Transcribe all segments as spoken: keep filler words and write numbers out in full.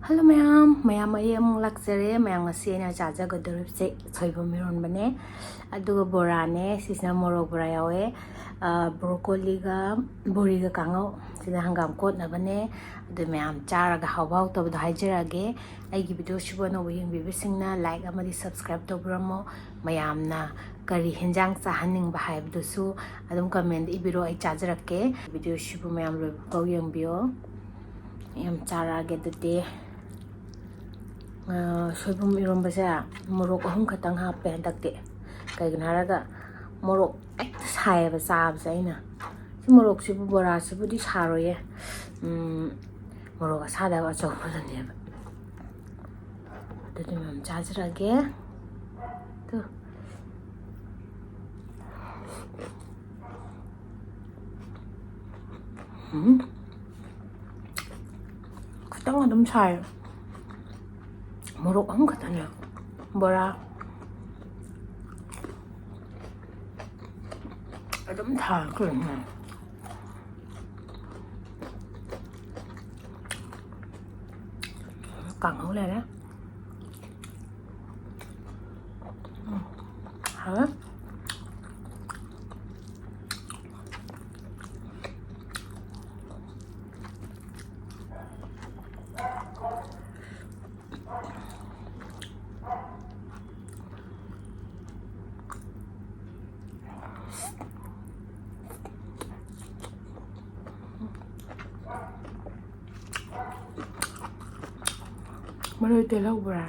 Hello ꯃꯌꯥꯝ, ꯃꯌꯥꯝ ꯑꯩ ꯑꯃꯨꯛ ꯂꯥꯛꯆꯔꯦ꯫ ꯃꯌꯥꯝ ꯉꯁꯤ ꯑꯩꯅ ꯆꯥꯖꯒꯗꯧꯔꯤꯕꯁꯦ ꯁꯣꯏꯕꯨꯝ ꯏꯔꯣꯟꯕꯅꯦ, ꯑꯗꯨꯒ ꯕꯣꯔꯥꯅꯦ꯫ ꯁꯤꯁꯤꯅ ꯃꯣꯔꯣꯛ ꯕꯣꯔꯥ ꯌꯥꯎꯋꯦ, ꯑ, ꯕ꯭ꯔꯣꯀꯣꯂꯤꯒ ꯕꯣꯔꯤꯒ ꯀꯥꯡꯉꯧ꯫ ꯁꯤꯅ ꯍꯪꯒꯥꯝ ꯀꯣꯠꯅꯕꯅꯦ꯫ ꯑꯗꯨ ꯃꯌꯥꯝ ꯆꯥꯔꯒ ꯍꯥꯎꯕ ꯍꯥꯎꯇꯕꯗꯣ ꯍꯥꯏꯖꯔꯛꯑꯒꯦ꯫ ꯑꯩꯒꯤ ꯚꯤꯗꯤꯑꯣꯁꯤꯕꯨ ꯑꯅꯧꯕ ꯌꯦꯡꯕꯤꯕꯁꯤꯡꯅ like ꯑꯃꯗꯤ subscribe ꯇꯧꯕꯤꯔꯝꯃꯣ꯫ ꯃꯌꯥꯝꯅ ꯀꯔꯤ ꯍꯦꯟꯖꯥꯡ ꯆꯥꯍꯟꯅꯤꯡꯕ ꯍꯥꯏꯕꯗꯨꯁꯨ ꯑꯗꯨꯝ comment ꯏꯕꯤꯔꯣ, ꯑꯩ ꯆꯥꯖꯔꯛꯀꯦ꯫ ꯚꯤꯗꯤꯑꯣꯁꯤꯕꯨ ꯃꯌꯥꯝ ꯂꯣꯏꯕ ꯐꯥꯎ ꯌꯦꯡꯕꯤꯌꯣ꯫ ꯌꯥꯝ ꯆꯥꯔꯛꯑꯒꯦ ꯑꯗꯨꯗꯤ꯫ ꯑ, ꯁꯣꯏꯕꯨꯝ ꯏꯔꯣꯝꯕꯁꯦ ꯃꯣꯔꯣꯛ ꯑꯍꯨꯝ ꯈꯛꯇꯪ ꯍꯥꯞꯄꯦ ꯍꯟꯗꯛꯇꯤ꯫ ꯀꯩꯒꯤꯅꯣ ꯍꯥꯏꯔꯒ ꯃꯣꯔꯣꯛ ꯍꯦꯛꯇ ꯁꯥꯏꯌꯦꯕ ꯆꯥꯕꯁꯦ ꯑꯩꯅ꯫ ꯁꯤ ꯃꯣꯔꯣꯛꯁꯤꯕꯨ, ꯕꯣꯔꯥꯁꯤꯕꯨꯗꯤ ꯁꯥꯔꯣꯏꯌꯦ꯫ ꯎꯝ, ꯃꯣꯔꯣꯛ ꯑꯁꯥꯗꯕ ꯑꯆꯧꯕꯗꯨꯅꯦꯕ꯫ ꯑꯗꯨꯗꯤ ꯃꯌꯥꯝ ꯆꯥꯖꯔꯒꯦ꯫ ꯇꯨ꯫ ꯎꯝ꯫ ꯈꯤꯇꯪ ꯑꯗꯨꯝ ꯁꯥꯏ꯫ ꯃꯣꯔꯣꯛ ꯑꯍꯨꯝ ꯈꯛꯇꯅꯦ꯫ ꯕꯣꯔꯥ ꯑꯗꯨꯝ ꯊꯥ ꯀꯩꯅꯣ꯫ ꯀꯥꯡꯍꯧ ꯂꯩꯔꯦ꯫ ꯎꯝ, ꯍꯥꯎꯋꯦ꯫ ꯃꯔꯣꯏ ꯇꯦꯜꯍꯧ ꯕꯣꯔꯥ꯫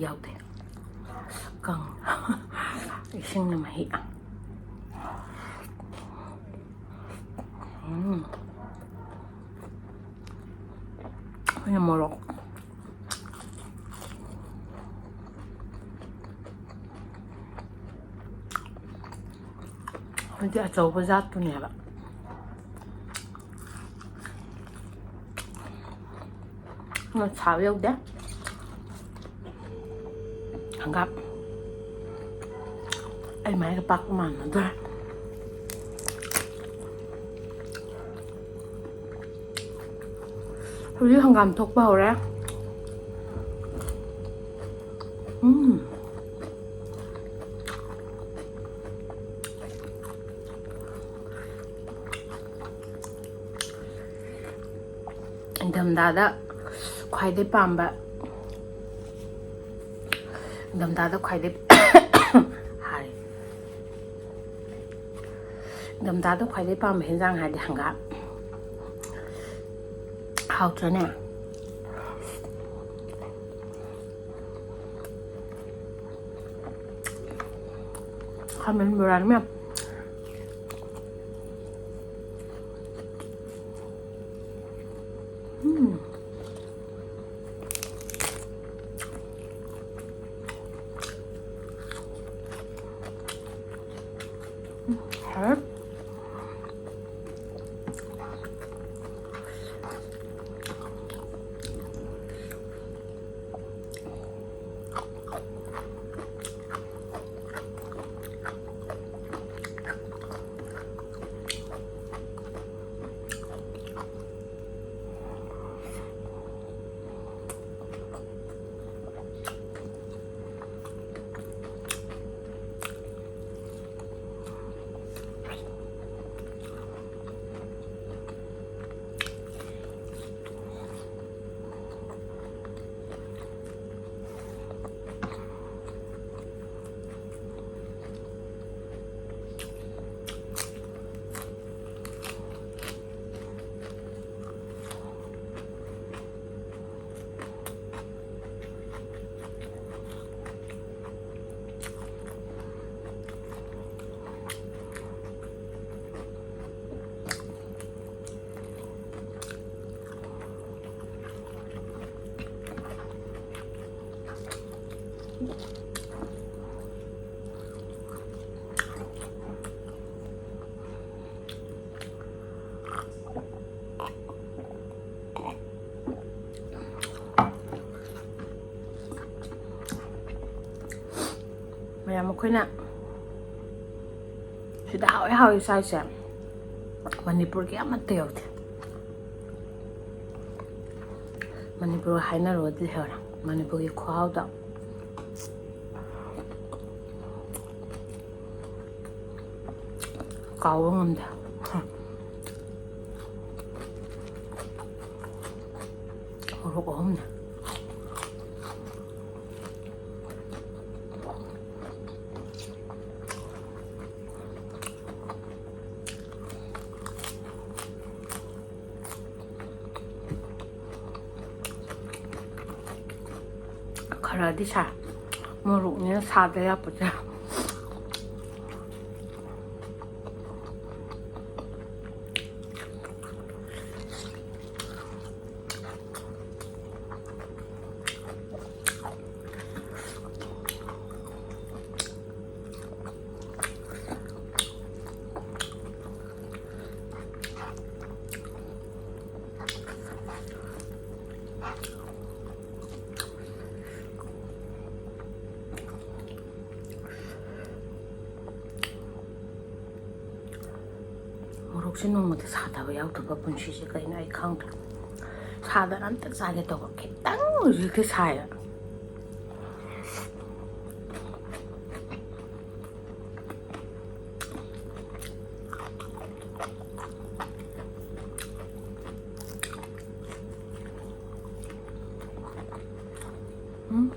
ꯌꯥꯎꯗꯦ꯫ ꯀꯪ꯫ ꯏꯁꯤꯡꯅ ꯃꯍꯤ꯫ ꯎꯝ꯫ ꯑꯩꯈꯣꯏꯅ ꯃꯣꯔꯣꯛ꯫ ꯍꯧꯖꯤꯛ ꯑꯆꯧꯕ ꯖꯥꯠꯇꯨꯅꯦꯕ꯫ ꯁꯥꯕ ꯌꯧꯗꯦ꯫ ꯍꯪꯒꯥꯝ꯫ ꯑꯩ ꯃꯥꯏꯒ ꯄꯥꯛꯄ ꯃꯥꯟꯅꯗ꯭ꯔꯦ꯫ ꯍꯧꯖꯤꯛ ꯍꯪꯒꯥꯝ ꯊꯣꯛꯄ ꯍꯧꯔꯦ꯫ ꯎꯝ꯫ ꯏꯪꯊꯝꯊꯥꯗ ꯈ꯭ꯋꯥꯏꯗꯩ ꯄꯥꯝꯕ, ꯏꯪꯊꯝꯊꯥꯗ ꯈ꯭ꯋꯥꯏꯗꯩ ꯍꯥꯏ꯫ ꯏꯪꯊꯝꯊꯥꯗ ꯈ꯭ꯋꯥꯏꯗꯩ ꯄꯥꯝꯕ ꯍꯦꯟꯖꯥꯡ ꯍꯥꯏꯔꯗꯤ ꯍꯪꯒꯥꯝ꯫ ꯍꯥꯎꯇ꯭ꯔꯅꯦ? ꯈꯥꯃꯦꯟ ꯕꯣꯔꯥꯅꯤ ꯃꯌꯥꯝ꯫ ꯎꯝ꯫ ꯎꯝ, ꯍꯥꯎꯔꯦ꯫ ꯑꯩꯈꯣꯏꯅ ꯁꯤꯗ ꯍꯥꯎꯋꯦ ꯍꯥꯎꯋꯦ ꯆꯥꯏꯁꯦ ꯃꯅꯤꯄꯨꯔꯒꯤ ꯑꯃꯠꯇ ꯌꯧꯗꯦ꯫ ꯃꯅꯤꯄꯨꯔꯒ ꯍꯥꯏꯅꯔꯨꯔꯗꯤ ꯂꯩꯍꯧꯔꯦ꯫ ꯃꯅꯤꯄꯨꯔꯒꯤ ꯈꯨꯍꯥꯎꯗ ꯀꯥꯎꯕ ꯉꯝꯗꯦ꯫ ꯃꯣꯔꯣꯛ ꯑꯍꯨꯝꯅꯦ꯫ ꯈꯔꯗꯤ ꯁꯥꯏ꯫ ꯃꯣꯔꯣꯛꯅꯤꯅ ꯁꯥꯗ ꯌꯥꯄꯣꯠꯇꯦ꯫ ꯃꯣꯔꯣꯛꯁꯦ ꯅꯣꯡꯃꯇ ꯁꯥꯗꯕ ꯌꯥꯎꯗꯕ ꯄꯨꯟꯁꯤꯁꯦ ꯀꯩꯅꯣ ꯑꯩ ꯈꯪꯗ꯭ꯔꯦ꯫ ꯁꯥꯗꯅ ꯑꯝꯇ ꯆꯥꯒꯦ ꯇꯧꯕ, ꯈꯤꯇꯪ ꯑꯣꯏꯔꯁꯨ ꯍꯦꯛꯇ ꯁꯥꯏꯌꯦ꯫ ꯎꯝ꯫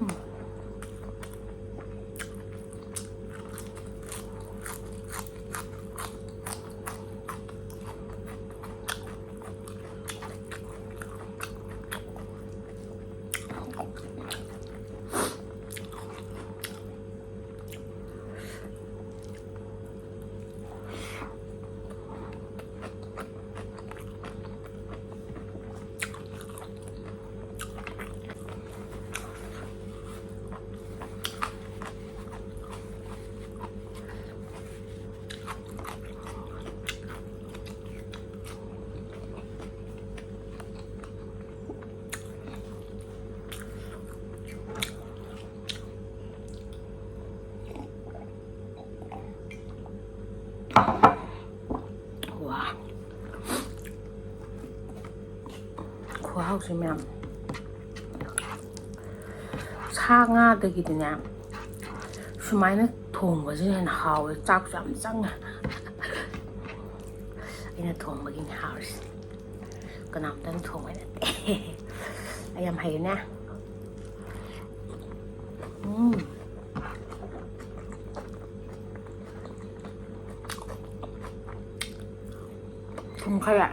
ꯋꯥ, ꯈꯨꯍꯥꯎꯁꯦ ꯃꯌꯥꯝ꯫ ꯁꯥ ꯉꯥꯗꯒꯤꯗꯤꯅꯦ, ꯁꯨꯃꯥꯏꯅ ꯊꯣꯡꯕꯁꯤꯅ ꯍꯦꯟꯅ ꯍꯥꯎꯋꯦ꯫ ꯆꯥꯛꯁꯨ ꯌꯥꯝ ꯆꯪꯉꯦ꯫ ꯑꯩꯅ ꯊꯣꯡꯕꯒꯤꯅꯦ ꯍꯥꯎꯔꯤꯁꯦ꯫ ꯀꯅꯥꯝꯇꯅ ꯊꯣꯡꯕ ꯅꯠꯇꯦ꯫ ꯑꯩ ꯌꯥꯝ ꯍꯩꯔꯦꯅꯦ꯫ ꯎꯝ꯫ ꯊꯨꯝ ꯈꯔ꯫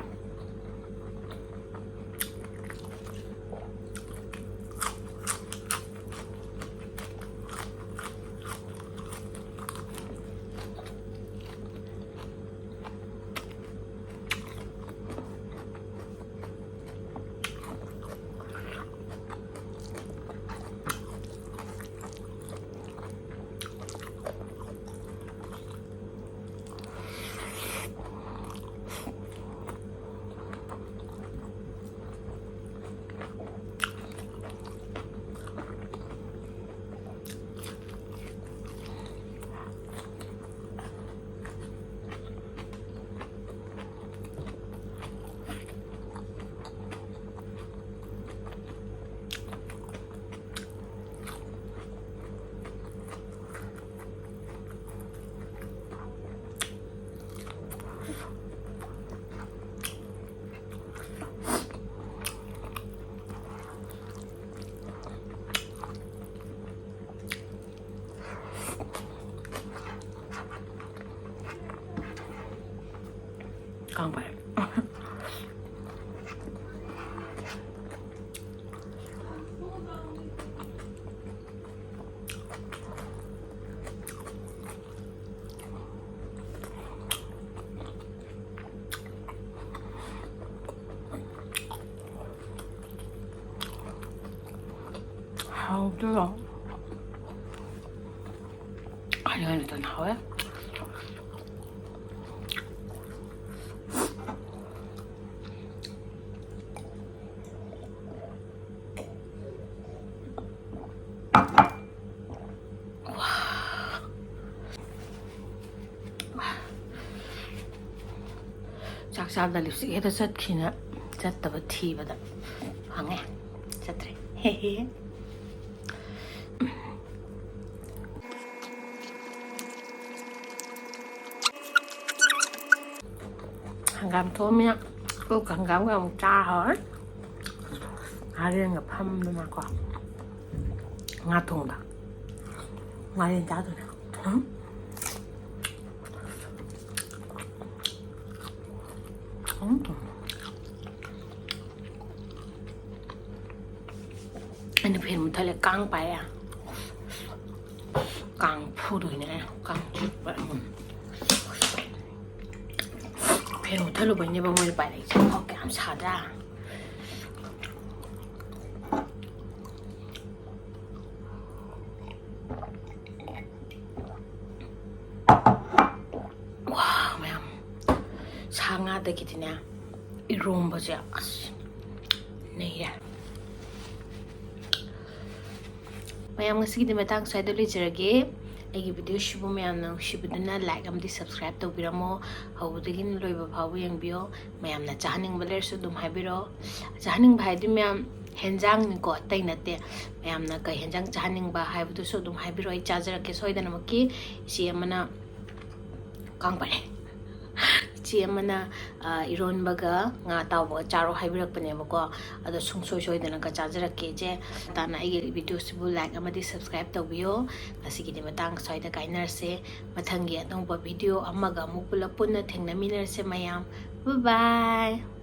ꯀꯥꯡ ꯄꯥꯏ꯫ ꯍꯥꯎꯗꯣꯏꯔꯣ? ꯍꯥꯏꯅꯤꯡꯉꯥꯏ ꯂꯩꯇꯅ ꯍꯥꯎꯋꯦ꯫ ꯆꯥꯛ ꯆꯥꯕꯗ ꯂꯤꯞꯁꯇꯤꯛ ꯍꯦꯛꯇ ꯆꯠꯈꯤꯅ ꯆꯠꯇꯕ ꯊꯤꯕꯗ ꯐꯪꯉꯦ꯫ ꯆꯠꯇ꯭ꯔꯦ꯫ ꯍꯦ ꯍꯦ꯫ ꯍꯪꯒꯥꯝ ꯊꯣꯡꯉꯦ꯫ ꯑꯣꯛꯀ ꯍꯪꯒꯥꯝꯒ ꯑꯃꯨꯛ ꯆꯥ ꯍꯧꯔꯦ꯫ ꯉꯥꯔꯦꯟꯒ ꯐꯝꯗꯅꯀꯣ꯫ ꯉꯥ ꯊꯣꯡꯕ꯫ ꯉꯥꯔꯦꯟ ꯆꯥꯗꯣꯏꯅꯦ꯫ ꯎꯝ꯫ ꯎꯝ꯫ ꯑꯩꯅ ꯐꯦꯟ ꯃꯨꯠꯊꯠꯂꯦ, ꯀꯥꯡ ꯄꯥꯏꯔꯦ꯫ ꯀꯥꯡ ꯐꯨꯗꯣꯏꯅꯦ ꯑꯩꯅ, ꯀꯥꯡ ꯆꯤꯛꯄ꯫ ꯎꯝ꯫ ꯐꯦꯟ ꯃꯨꯠꯊꯠꯂꯨꯕꯩꯅꯦꯕ ꯃꯣꯏꯅ ꯄꯥꯏꯔꯛꯏꯁꯦ꯫ ꯑꯣ, ꯀꯌꯥꯝ ꯁꯥꯗ꯭ꯔꯥ? ꯋꯥ, ꯃꯌꯥꯝ꯫ ꯁꯥ ꯉꯥꯗꯒꯤꯗꯤꯅꯦ, ꯏꯔꯣꯝꯕꯁꯦ ꯑꯁ ꯅꯩꯔꯦ꯫ ꯃꯌꯥꯝ, ꯉꯁꯤꯒꯤꯗꯤ ꯃꯇꯥꯡ ꯁ꯭ꯋꯥꯏꯗ ꯂꯣꯏꯖꯔꯒꯦ꯫ ꯑꯩꯒꯤ ꯚꯤꯗꯤꯑꯣꯁꯤꯕꯨ ꯃꯌꯥꯝꯅ ꯅꯨꯡꯁꯤꯕꯗꯨꯅ like ꯑꯃꯗꯤ subscribe ꯇꯧꯕꯤꯔꯝꯃꯣ꯫ ꯍꯧꯕꯗꯒꯤꯅ ꯂꯣꯏꯕ ꯐꯥꯎꯕ ꯌꯦꯡꯕꯤꯌꯣ꯫ ꯃꯌꯥꯝꯅ ꯆꯥꯍꯟꯅꯤꯡꯕ ꯂꯩꯔꯁꯨ ꯑꯗꯨꯝ ꯍꯥꯏꯕꯤꯔꯛꯑꯣ꯫ ꯆꯥꯍꯟꯅꯤꯡꯕ ꯍꯥꯏꯗꯤ ꯃꯌꯥꯝ ꯍꯦꯟꯖꯥꯡꯅꯤꯀꯣ, ꯑꯇꯩ ꯅꯠꯇꯦ꯫ ꯃꯌꯥꯝꯅ ꯀꯩ ꯍꯦꯟꯖꯥꯡ ꯆꯥꯍꯟꯅꯤꯡꯕ ꯍꯥꯏꯕꯗꯨꯁꯨ ꯑꯗꯨꯝ ꯍꯥꯏꯕꯤꯔꯛꯑꯣ, ꯑꯩ ꯆꯥꯖꯔꯛꯀꯦ ꯁꯣꯏꯗꯅꯃꯛꯀꯤ꯫ ꯏꯆꯦ ꯑꯃꯅ, ꯀꯥꯡ ꯄꯥꯏꯔꯦ꯫ ꯏꯆꯦ ꯑꯃꯅ, ꯑ, ꯏꯔꯣꯟꯕꯒ ꯉꯥ ꯑꯇꯥꯎꯕꯒ ꯆꯥꯔꯣ ꯍꯥꯏꯕꯤꯔꯛꯄꯅꯦꯕꯀꯣ꯫ ꯑꯗꯣ ꯁꯨꯡꯁꯣꯏ ꯁꯣꯏꯗꯅꯒ ꯆꯥꯖꯔꯛꯀꯦ ꯏꯆꯦ꯫ ꯇꯥꯅ ꯑꯩꯒꯤ ꯚꯤꯗꯤꯑꯣꯁꯤꯕꯨ like ꯑꯃꯗꯤ subscribe ꯇꯧꯕꯤꯌꯣ꯫ ꯉꯁꯤꯒꯤꯗꯤ ꯃꯇꯥꯡ ꯁ꯭ꯋꯥꯏꯗ ꯀꯥꯏꯅꯔꯁꯦ꯫ ꯃꯊꯪꯒꯤ ꯑꯅꯧꯕ ꯚꯤꯗꯤꯑꯣ ꯑꯃꯒ ꯑꯃꯨꯛ ꯄꯨꯂꯞ ꯄꯨꯟꯅ ꯊꯦꯡꯅꯃꯤꯟꯅꯔꯁꯦ ꯃꯌꯥꯝ꯫ Bye bye꯫